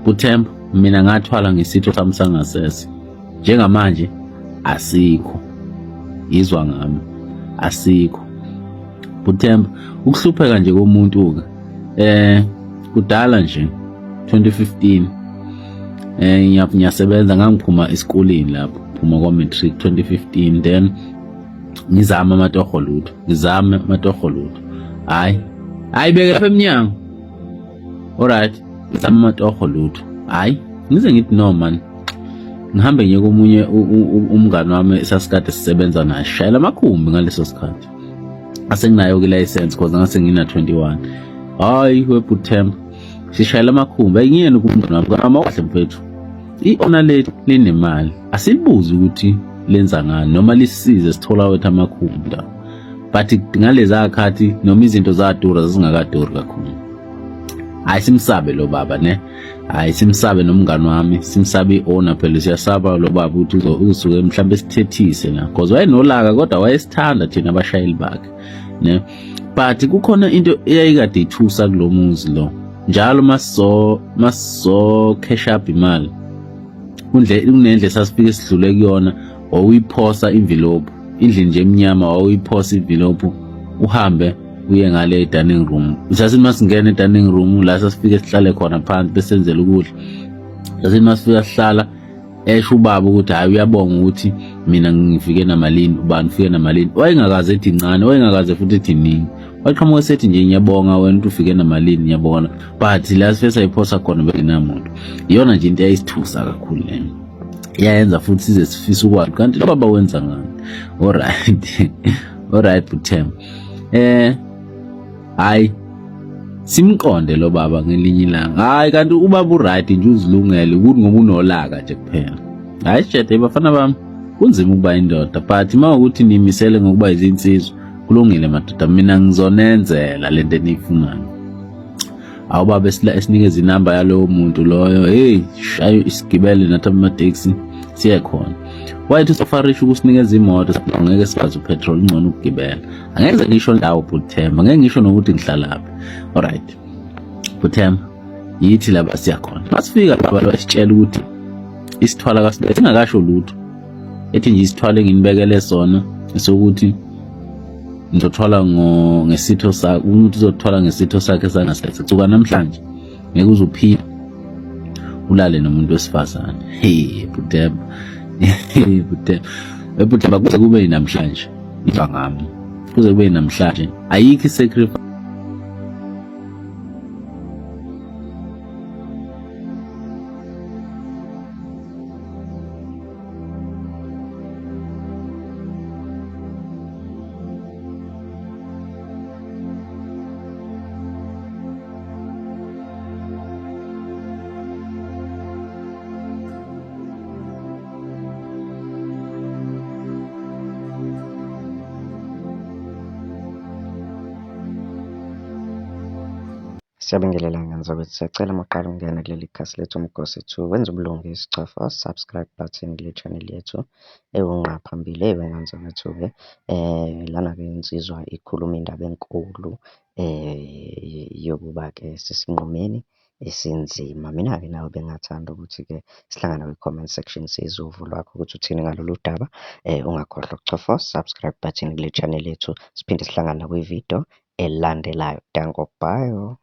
Buthemba, mina ngathwala ngesitho sami sangasese. Njengamanje asikho. Yizwa ngami. Asikho. Buthemba, ukuhlupheka nje komuntu ke. Kudala nje 2015 ngiyasebenza, ngangiphuma esikoleni lapho, phuma kwa matric 2015, then ngizama amatoho lutho, ngizame amatoho lutho. Hayi, hayi beke lapha emnyango. Alright, ngizama amatoho lutho. Hayi, ngize ngithi no man. Ngihambe ngiye komunye umngani wami esasikade sisebenza naye, shayela amakhumbi ngaleso sikhathi. Asenginayo ke license because ngase ngina 21. Hayi weButhemba. Sishayela amakhumbi, ayingiyena kumngani wami, kama kahle mfethu. I-owner lethu linemali. Asilibuzi ukuthi lenza ngani noma lisisize sithola wethu amakhumbi. But ngaleza khathi noma izinto zadura zazingakaduri kakhulu. Hayi simsabe lo baba ne. Hayi simsabe nomngani wami, simsabe i-owner phela, siyasaba lo baba ukuthi uzosuke mhlawumbe sithethise la. Because wayenolaka kodwa wayesithanda thina abashayeli bakhe ne. But kukhona into eyayikade ithusa kulo muzi lo. Njalo masizo cash up imali. Kunendle sasifike sidlule kuyona, wawuyiphosa envelope, indlu nje emnyama, wawuyiphosa envelope uhambe uye ngale e-dining room. Sasithi masingena e-dining room la sasifike sihlale khona phansi besenzela ukudla. Sasithi masifika sihlala, esho ubaba ukuthi hayi uyabonga ukuthi mina ngifike namalini, ubani ufike namalini. Wayengakaze ethi incane, wayengakaze futhi ethi iningi. Waqhamuka sethi nje ngiyabonga wena ukuthi ufike namalini, ngiyabonga. But la sifike sayiphosa khona bengenamuntu. Iyona nje into eyayisithusa kakhulu leyo. Iyayenza futhi size sifise ukwazi kanti lo baba wenza ngani. Alright. Alright Buthemba. Hayi simqonde lo baba ngelinye ilanga. Hayi kanti ubaba uright nje, uzilungele ukuthi ngoba unolaka nje kuphela. Hayi shede bafana bami, kunzima ukuba indoda, but uma ukuthi nimisele ngokuba izinsizwa kulungile madoda, mina ngizonenzela lento eniyifunayo. Awubaba esinikeza inamba yalowo muntu loyo, hey shayo isigibele nathi amateksi siye khona. Wayethi usofarisha ukusinikeza imoto, ngeke sikwazi upetrol, ingcono ukugibela. Angeke ngisho ndawo Buthemba, ngeke ngisho nokuthi ngihlalaphi. Alright Buthemba, yithi laba siya khona. Masifika laba basitshela ukuthi isithwala kasibethe, singakasho lutho. Ethi nje isithwala enginibekele sona sokuthi ngizothwala ngesitho sakhe, umuntu uzothwala ngesitho sakhe sangasese. Suka namhlanje ngeke uzuphila ulale nomuntu wesifazane. Hey Buthemba, hey Buthemba, Buthemba, kuze kube namhlanje iva ngami, kuze kube namhlanje ayikho i-sacrifice. Siyabingelela ngane zakwethu, siyacela uma uqala ukungena kuleli khasi lethu Umgosi 2, wenze ubulungisa cofa subscribe button kule channel yethu ewungqa phambili. Eyi wengane zakwethu-ke lana-ke insizwa ikhuluma indaba enkulu yokuba-ke sesinqumeni esinzima. Mina-ke nawe bengingathanda ukuthi-ke sihlangane kwi-comment section sizwe uvo lwakho ukuthi uthini ngalolu daba. Ungakhohlwa ukucofa subscribe button kule channel yethu, siphinde sihlangane nakwi-video elandelayo. Danko, bye.